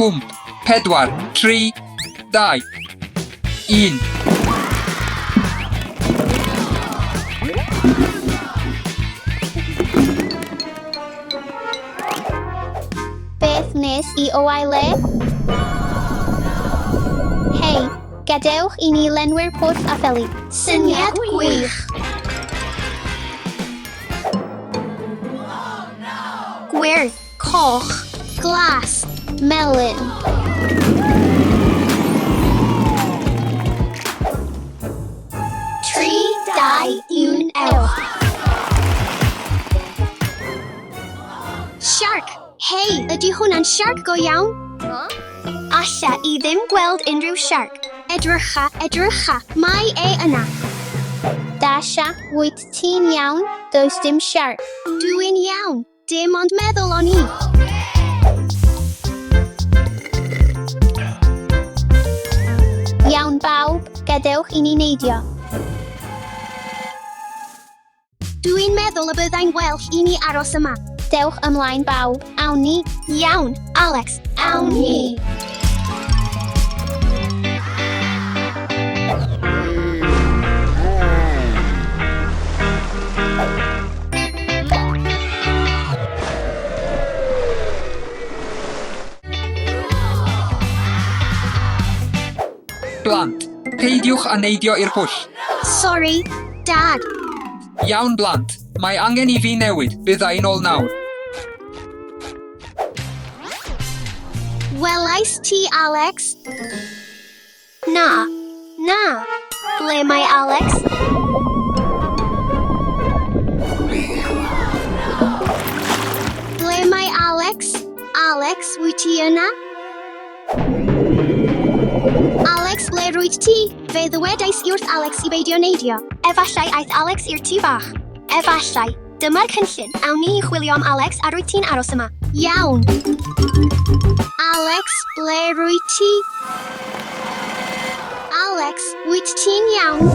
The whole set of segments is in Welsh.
5, 4, 3, 2, 1. Beth wnes i o'i le? Hei, gadewch i ni lenwi'r pwll â pheli. Syniad gwych! Gwyrdd, coch, glas, melyn. 3, 2, 1, ewch! Shark! Hei, ydy hwnna'n shark go iawn? Alla i ddim gweld unrhyw shark. Edrycha, edrycha, mae e yna. Dasha, wyt ti'n iawn? Does dim shark. Dwi'n iawn, dim ond meddwl o'n i. Iawn bawb, gadewch i ni neidio. Dwi'n meddwl y byddai'n well i ni aros yma. Dewch ymlaen bawb, awn ni. Iawn, Alex, awn ni. Blant, peidiwch â neidio i'r pwll. Sori, Dad. Iawn blant, mae angen i fi newid, bydda i'n ôl nawr. Welais ti Alex? Na, na. Ble mae Alex? Ble mae Alex? Alex, wyt ti yna? Alex, ble rwyt ti? Fe ddywedais i wrth Alex i beidio neidio. Efallai aeth Alex i'r tŷ bach. Efallai. Dyma'r cynllun. Awn ni i chwilio am Alex a rwyt ti'n aros yma. Iawn. Alex, ble rwyt ti? Alex, wyt ti'n iawn?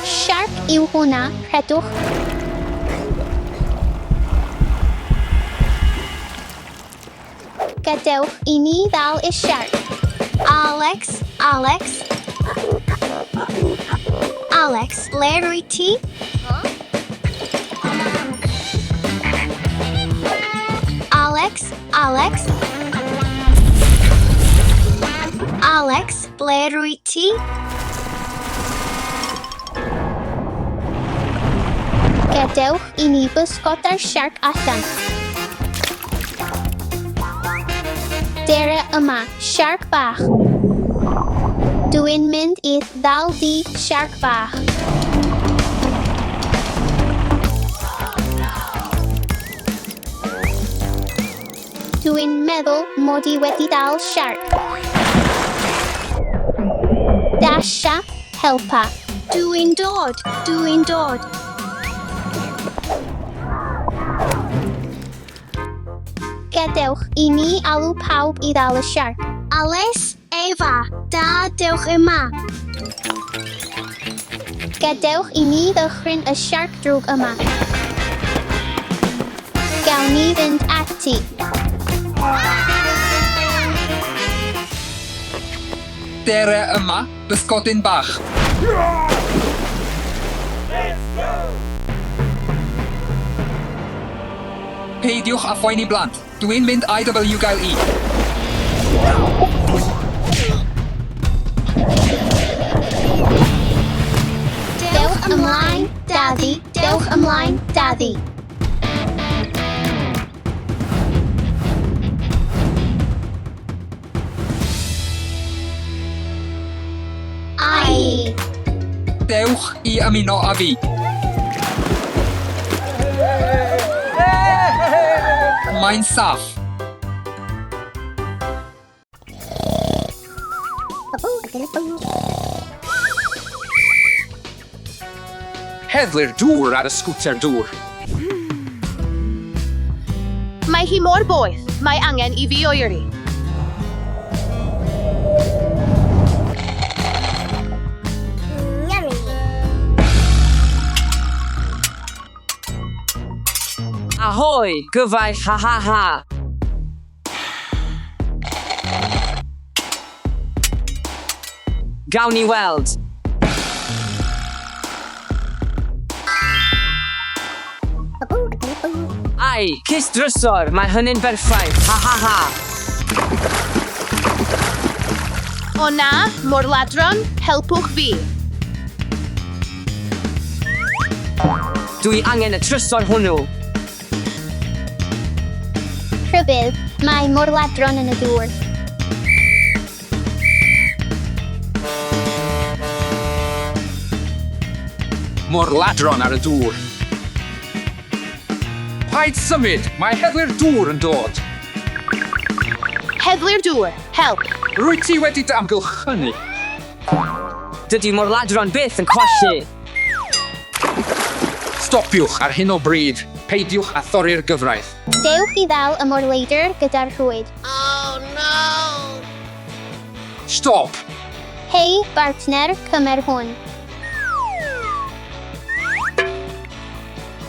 Siarc yw hwnna, rhedwch. Gadewch i ni ddal y siarc. Alex, Alex. Alex, ble rwyt ti? Alex, Alex. Alex, ble rwyt ti? Gadewch i ni bysgota'r siarc allan. Dere yma, siarc bach. Dw i'n mynd i'th ddal di, siarc bach. Dw i'n meddwl mod i wedi dal siarc. Dasha, helpa. Dw i'n dod, dw i'n dod. Gadewch i ni alw pawb i ddal y siarc. Alice, Eva, Dad, dewch yma. Gadewch i ni ddychryn y siarc drwg yma. Gawn ni fynd ati. Dere yma, bysgodyn bach. Peidiwch â phoeni blant, dw i'n mynd IW gael i. Dewch ymlaen, Daddy, dewch ymlaen, Daddy. Ai! Dewch i ymuno â fi. Mae'n saff. Heddlu'r dŵr ar y sgwter dŵr. Mae hi mor boeth, mae angen i fi oeri. Ahoi, gyfaill, ha ha ha! Gawn ni weld. Ai, cist drysor, mae hynny'n berffaith. Ha ha ha. O na, môr-ladron, helpwch fi. Dwi angen y trysor hwnnw. Rhybudd, mae môr-ladron yn y dŵr. Môr-ladron ar y dŵr. Paid symud, mae heddlu'r dŵr yn dod. Heddlu'r dŵr, help. Rwyt ti wedi dy amgylchynu. Dydy môr-ladron byth yn colli. Stopiwch ar hyn o bryd. Peidiwch â thorri'r gyfraith. Dewch i ddal y môr-leidr gyda'r rhwyd. Stop! Hei, bartner, cymer hwn.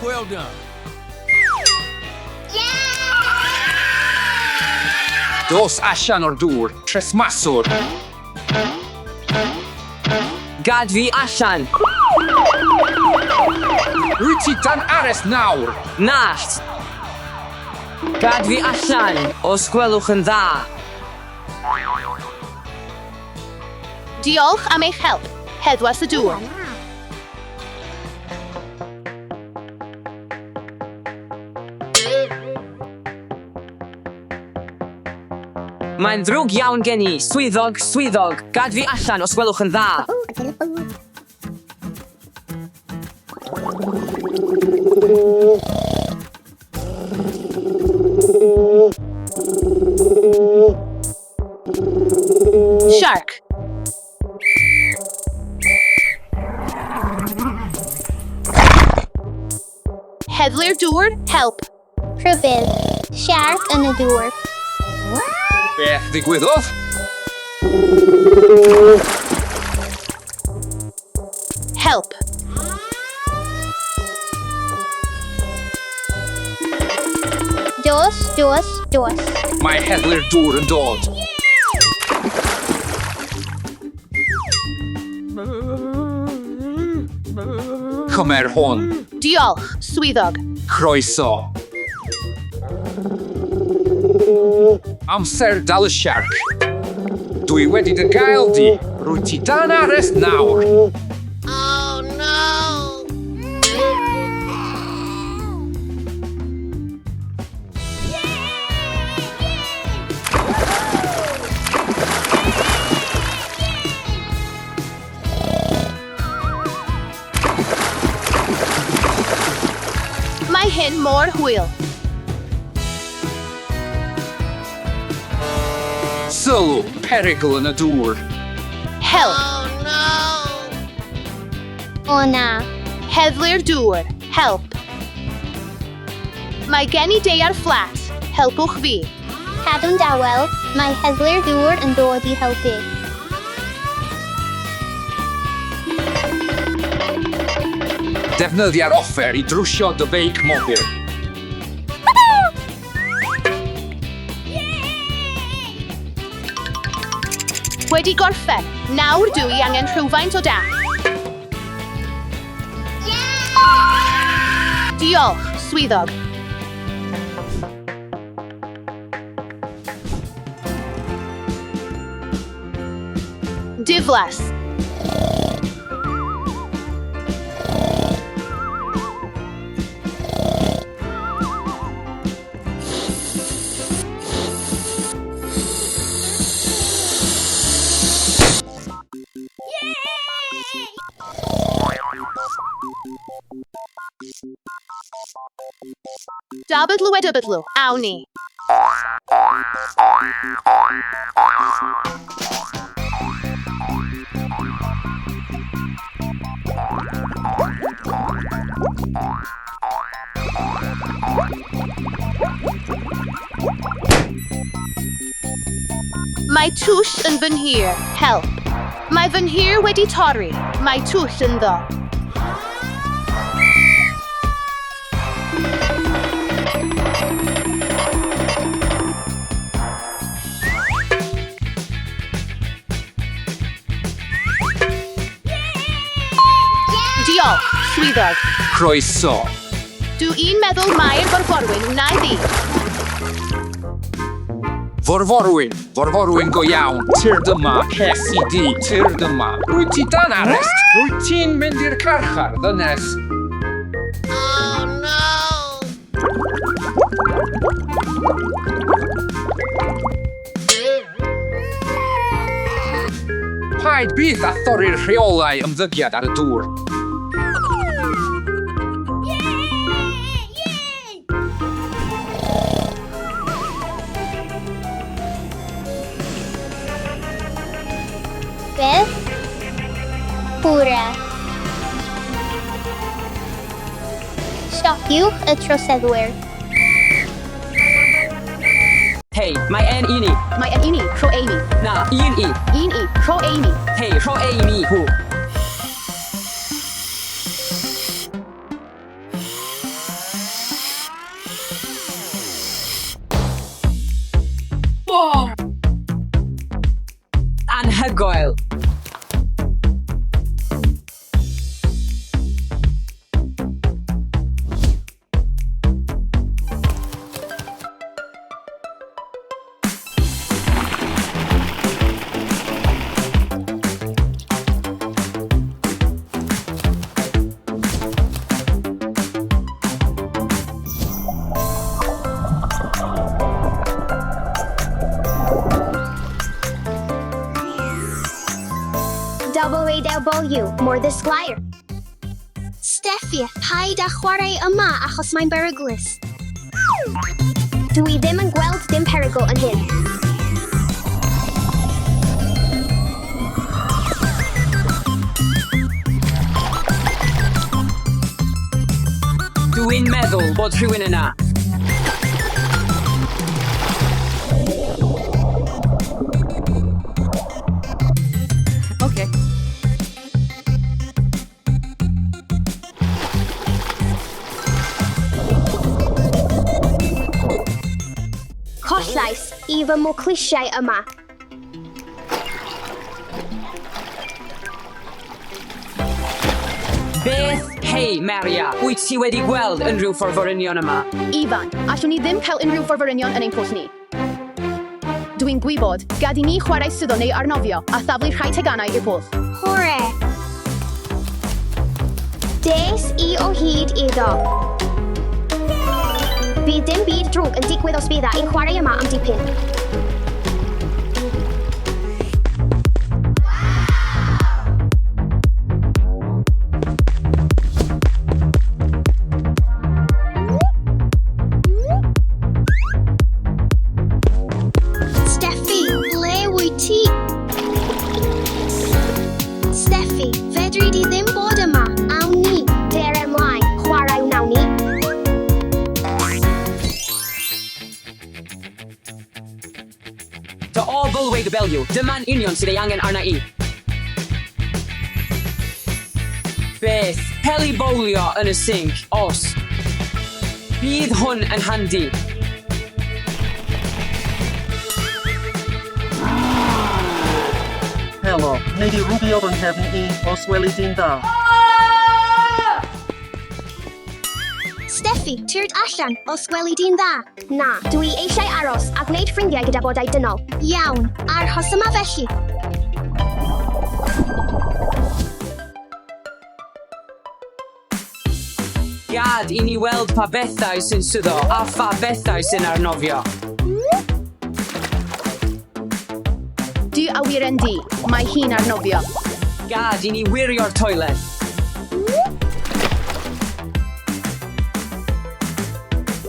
Well done. Dos allan o'r dŵr, tresmaswr. Gad fi allan. Rwyt ti dan arest nawr. Na! Gad fi allan, os gwelwch yn dda. Diolch am eich help. Heddwas y dŵr. Mae'n ddrwg iawn gen i, swyddog, swyddog. Gad fi allan os gwelwch yn dda. Shark. Heddlu'r dŵr, help. Rhybudd, siarc yn y dŵr. Beth ddigwyddodd? Help. Dos, dos, dos. Mae heddlu'r dŵr yn dod. Cymer hwn. Diolch, swyddog. Croeso. Amser dal y siarc. Dwi wedi dy gael di. Rwyt ti dan arest nawr. Mae hyn mor hwyl. Sylw, perygl yn y dŵr. Help. O na. Heddlu'r dŵr, help. Mae gen i deiar fflat. Helpwch fi. Cadw'n dawel, mae heddlu'r dŵr yn dod i helpu. Defnyddia'r offer i drwsio dy feic modur. Wedi gorffen. Nawr dw i angen rhywfaint o dap. Diolch, swyddog. Diflas. Dabydlw edybydlw. Awn ni. Mae twll yn fy nhir. Help. Mae fy nhir wedi torri. Mae twll ynddo. Diolch, swyddog. Croeso. Dw i'n meddwl mai'r forforwyn wna i. Forforwyn, forforwyn go iawn. Tyrd yma, ces i di, tyrd yma. Rwyt ti dan arest. Rwyt ti'n mynd i'r carchar, ddynes. Paid byth â thorri'r rheolau ymddygiad ar y dŵr. Beth? Bwra. Stopiwch y troseddwyr. Hei, mae e'n un i. Mae e'n un i, rho ei mi. Na, un i. Un i, rho ei mi. Hei, rho e i mi, hw. Oh! Anhygoel. Double A W, mor ddisglair. Steffi, paid â chwarae yma achos mae'n beryglus. Dwi ddim yn gweld dim perygl yn hyn. Dwi'n meddwl bod rhywun yna. Okay. Collais i fy mwclisiau yma. Beth? Hei, Maria, wyt ti wedi gweld unrhyw ffordd yma? Ifan, allwn ni ddim cael unrhyw forforynion yn ein pwll ni. Dwi'n gwybod, gad i ni chwarae suddo neu arnofio a thaflu rhai teganau i'r pwll. Hwre! Des i o hyd iddo. Bydd dim byd drwg yn digwydd os bydda i'n chwarae yma am dipyn. Steffi, ble wyt ti? Steffi, fedri di ddim bod yma. Awn ni. Dere ymlaen, chwarae wnawn ni. To all Bulway Bellew, dyma'n union sydd ei angen arna i. Beth? Peli bowlio yn y sinc, os. Bydd hwn yn handi. Helo, wnei di rwbio fy nghefn i os weli di'n dda. Steffi, tyrd allan, os gweli di'n dda. Na, dwi eisiau aros a gwneud ffrindiau gyda bodau dynol. Iawn, arhos yma felly. Gad i ni weld pa bethau sy'n suddo a pha bethau sy'n arnofio. Dw awyren di, mae hi'n arnofio. Gad i ni wirio'r toilet.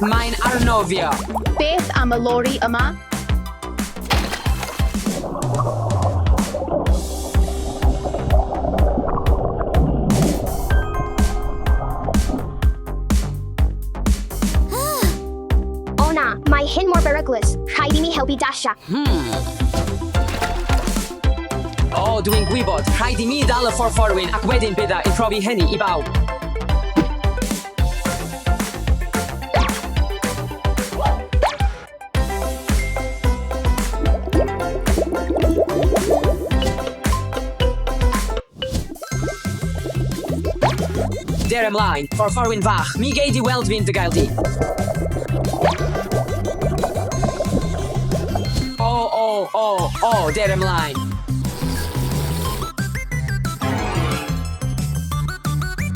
Mae'n arnofio. Beth am y lori yma? O na, mae hyn mor beryglus. Rhaid i mi helpu Dasha. O, dwi'n gwybod, rhaid i mi ddal y ffordd ac wedyn bydda i'n profi hynny i bawb. der ymlaen, forforwyn fach. Mi gei di weld fi'n dy gael di. O, o, o, o, der ymlaen.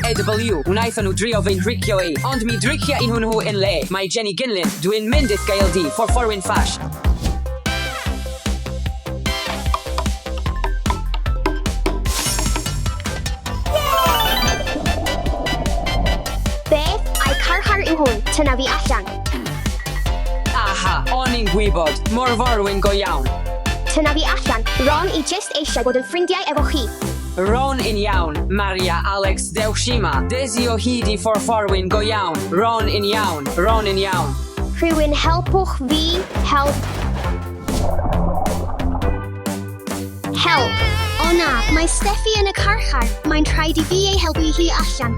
EW, wnaethon nhw drio fy nhricio i, ond mi dricia i nhw nhw yn le. Mae Jenny Ginlin, dwi'n mynd i'th gael di, forforwyn fach. Beth? Ai carchar yw hwn? Tynna fi allan. Aha, o'n i'n gwybod, morforwyn go iawn. Tynna fi allan. Ron i jyst eisiau bod yn ffrindiau efo chi. Ron yn iawn, Maria, Alex, dewch yma. Desi o hyd i fforfforwyn go iawn. Ron yn iawn, Ron yn iawn. Rhywun helpwch fi, help. Help! O na, mae Steffi yn y carchar. Mae'n rhaid i fi ei helpu hi allan.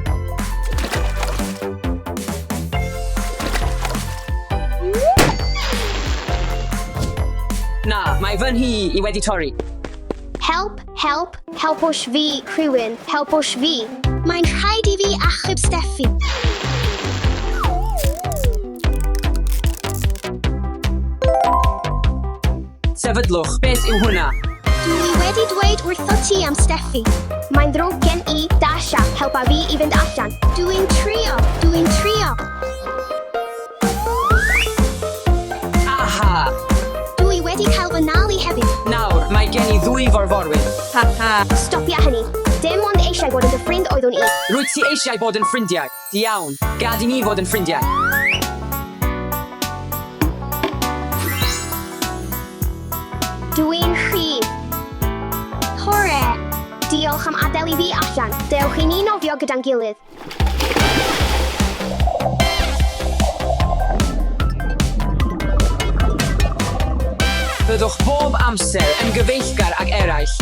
Na, mae fy nhi i wedi torri. Help, help, helpwch fi, rhywun, helpwch fi. Mae'n rhaid i fi achub Steffi. Sefydlwch, beth yw hwnna? Dwi wedi dweud wrtho ti am Steffi. Mae'n ddrwg gen i, Dasha, helpa fi i fynd allan. Dwi'n trio, dwi'n trio. Aha! Dwi wedi cael fy nal i hefyd. Nawr, mae gen i ddwy forforwyn. Ha ha! Stopia hynny. Dim ond eisiau bod yn dy ffrind oeddwn i. Rwyt ti eisiau bod yn ffrindiau. Iawn, gad i ni fod yn ffrindiau. Dwi'n rhydd. Hore! Diolch am adael i fi allan. Dewch i ni nofio gyda'n gilydd. Byddwch bob amser yn gyfeillgar ag eraill.